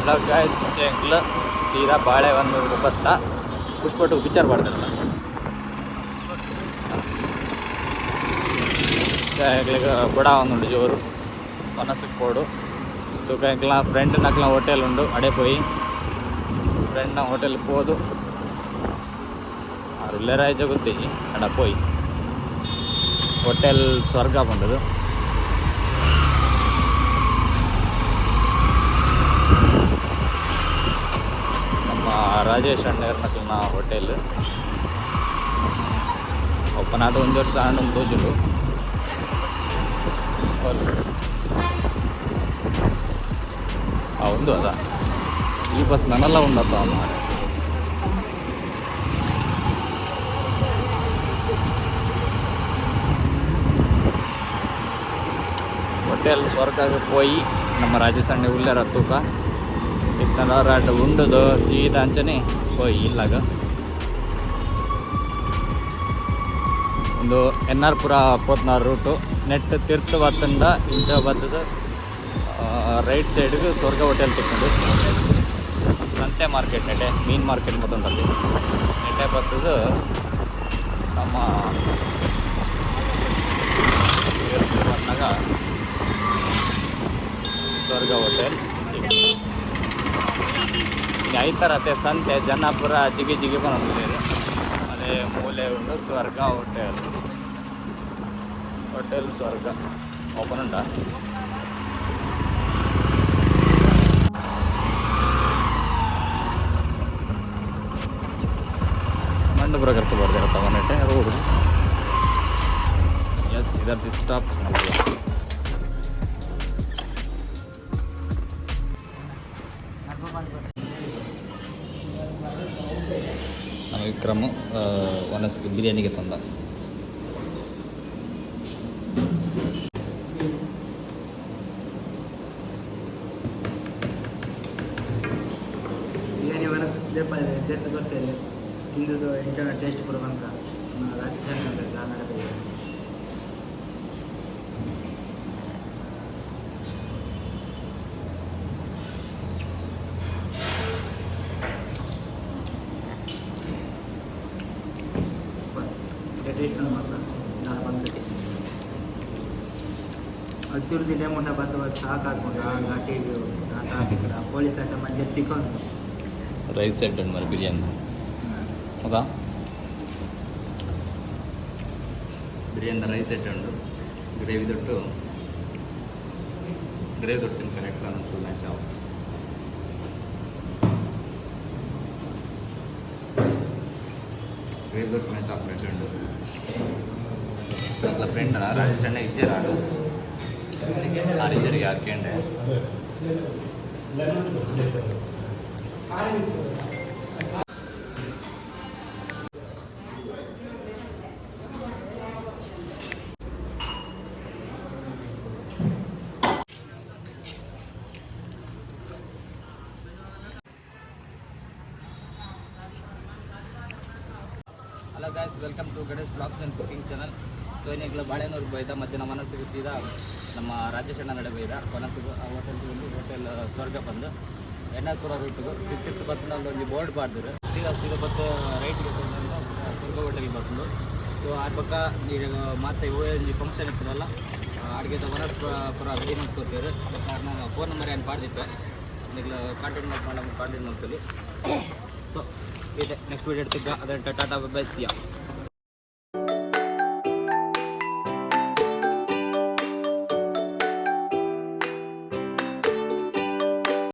Hello guys, ಎಂಕ್ಲು ಸೀದಾ ಬಾಳೆ ಒಂದು ಬತ್ತ ಪುಷ್ಪಟು ಪಿಕ್ಚರ್ ಪಾಡ್ತಾರಲ್ಲ ಎಂಕ್ಲೆಗ್ ಬಡ ಒಂದುಂಡು ಜೋರು ವನಸುಗ್ ಪೋಡು. ತೂಕ ಎಂಕ್ಲ ಫ್ರೆಂಡ್ ನಕ್ಲ ಹೋಟೆಲ್ ಉಂಡು, ಅಡೆ ಪೋಯಿ ಫ್ರೆಂಡ್ನ ಹೋಟೆಲ್ ಪೋದು ಆರ್ ಉಲ್ಲೆರ ಗೊತ್ತಿಜ್ಜಿ, ಅಡ ಪೋಯಿ ಹೋಟೆಲ್ ಸ್ವರ್ಗ ಪಂಡುದು. ನಮ್ಮ ರಾಜೇಶ್ ಅಣ್ಣನ ಹೋಟೆಲ್ ಓಪನ್ ಆದ ಒಂದು ವರ್ಷ ಆಂಡ್ ತೋಜುಂಡು. ಆ ಒಂದು ಅದ ಈ ಬಸ್ ನನಲ್ಲ ಉಂಡತ್ತ ಮಾರ್ರೆ. ಹೋಟೆಲ್ ಸ್ವರ್ಗಕ್ಕೆ ಪೋಯಿ ನಮ್ಮ ರಾಜೇಶ್ ಅಣ್ಣೆ ಉಲ್ಲೆರ ತೂಕ ಇತ್ತಂದ್ರೆ ಉಂಡುದು ಸೀದಾ ಅಂಚನೆ ಪೋಯಿ ಇಲ್ಲಾಗ. ಒಂದು ಎನ್ ಆರ್ ಪುರ ಪೋತ್ನ ರೂಟು ನೆಟ್ ತಿರ್ತು ಬತ್ತಂಡ ಇಂಚ ಬತ್ತದ ರೈಟ್ ಸೈಡ್ಗೆ ಸ್ವರ್ಗ ಹೋಟೆಲ್ ತಿಕ್ಕೊಂಡು. ಸಂತೆ ಮಾರ್ಕೆಟ್ ನೆಟೆ ಮೀನು ಮಾರ್ಕೆಟ್ ಮತ್ತೊಂದಲ್ಲಿ ನೆಟೆ ಬತ್ತದ ನಮ್ಮ ತಿರ್ತು ಬಂದಾಗ ಸ್ವರ್ಗ ಹೋಟೆಲ್. ಐತರತೆ ಸಂತೆ ಜನ ಪೂರ ಜಿಗಿ ಜಿಗಿ ಬಂದಿದೆ. ಅದೇ ಮೂಲೆ ಉಂಡು ಸ್ವರ್ಗ ಹೋಟೆಲ್. ಹೋಟೆಲ್ ಸ್ವರ್ಗ ಓಪನ್ ಉಂಟಾ? ಮಣ್ಣು ಪೂರ ಕರ್ತು ಬರ್ದಿರತ್ತ ಮನೆಟೆ ರೋಡ್. ಎಸ್, ಇದರ್ ಸ್ಟಾಪ್. ನಮ್ಮ ವಿಕ್ರಮ್ ಒನಸ್ ಬಿರಿಯಾನಿಗೆ ತಂದ. ಬಿರಿಯಾನಿ ಮನಸ್ಸು ದೇತ್ ಗೊತ್ತಿಲ್ಲ ತಿಂದುದು ಎಂಚ ಟೇಸ್ಟ್ ಪೂರ ಬಂತ ರಾಜೇಶ್ ನಡೆದ. ಟೇಸ್ಟ್ ಮಾತ್ರ ನಾನು ಬಂದ್ಬಿಟ್ಟು ಅದು ತಿರುದಿದೆ ಮುಟ್ಟ ಬತ್ತು ಸಾಕಾಗ್ಕೊಂಡು ಆ ಘಾಟಿ ಆ ಟ್ರಾಫಿಕ್ ಪೊಲೀಸ್ ಆಟ ಮಧ್ಯೆ ತಿಕ್ಕೊಂಡು. ರೈಸ್ ಸೆಟ್ ಉಂಟು ಮರಿ ಬಿರಿಯಾನಿ. ಹೌದಾ? ಬಿರಿಯಾನಿ ರೈಸ್ ಸೆಟ್ ಉಂಟು, ಗ್ರೇವಿ ದೊಟ್ಟು, ಗ್ರೇವಿ ದೊಟ್ಟು ತಿನ್ಕೊಂಡು ಕರೆಕ್ಟ್ ಒಂಚೂರು ಮ್ಯಾಚ್ ಆವು. ಗ್ರೇವಿ ದೊಟ್ಟು ಮ್ಯಾಚ್ ಆಪ್ರೇಟ್ ಉಂಟು. ಸೊ ಅಲ್ಲ ಫ್ರೆಂಡ್ ರಾಜೇಶ್ ಅಣ್ಣ ಇಜ್ಜೆರ್ ಆಡು ಆರಿಜರಿಗೆ ಹಾಕೊಂಡೆ. Hello guys, welcome to Ganesh blogs and cooking channel. So ಏನಿಲ್ಲ, ಬಾಳೆನೂರು ಬೈದ ಮಧ್ಯಾಹ್ನ ಮನಸ್ಸಿಗೆ ಸೀದಾ ನಮ್ಮ ರಾಜೇಶ್ ಅಣ್ಣ ನಡೆ ಬೈದ ಮನಸ್ಸಿಗೆ ಆ ಹೋಟೆಲ್ ಬಂದು, ಹೋಟೆಲ್ ಸ್ವರ್ಗ ಬಂದು ಎನ್ ಆರ್ ಪುರ ರೂಟಿಗೆ ಸಿಟ್ಟಿತ್ತು ಬತ್ತಂದು ಅಲ್ಲಿ ಒಂದು ಬೋರ್ಡ್ ಪಾಡ್ದಿರು. ಸೀದಾ ಸೀದಾ ಬತ್ತು ರೈಟ್ಗೆ ಸ್ವರ್ಗ ಹೋಟೆಲ್ಗೆ ಬಂದು. ಸೊ ಆ ಪಕ್ಕ ನೀವು ಮತ್ತೆ ಒಂಜಿ ಫಂಕ್ಷನ್ ಇರ್ತದಲ್ಲ, ಅಡುಗೆದ ವನಸ್ ಪುರ ರೆಡಿ ಮಾಡ್ಕೊತೀರಿ. ನಾನು ಫೋನ್ ನಂಬರ್ ಏನು ಪಾಡ್ದಿತ್ತೆ, ನೀವು ಕಾಂಟ್ಯಾಕ್ಟ್ ಮಾಡ್ಕೊಂಡು ಕಾಂಟ್ಯಾಕ್ಟ್ ಮಾಡ್ಕೊಳ್ಳಿ. ಸೊ ಇದೆ ನೆಕ್ಸ್ಟ್ ವೀಡಿಯೋ ಇಡ್ತಿದ್ದ ಅದೇ. ಟಾಟಾ, ಬೈ, ಸಿಯಾ.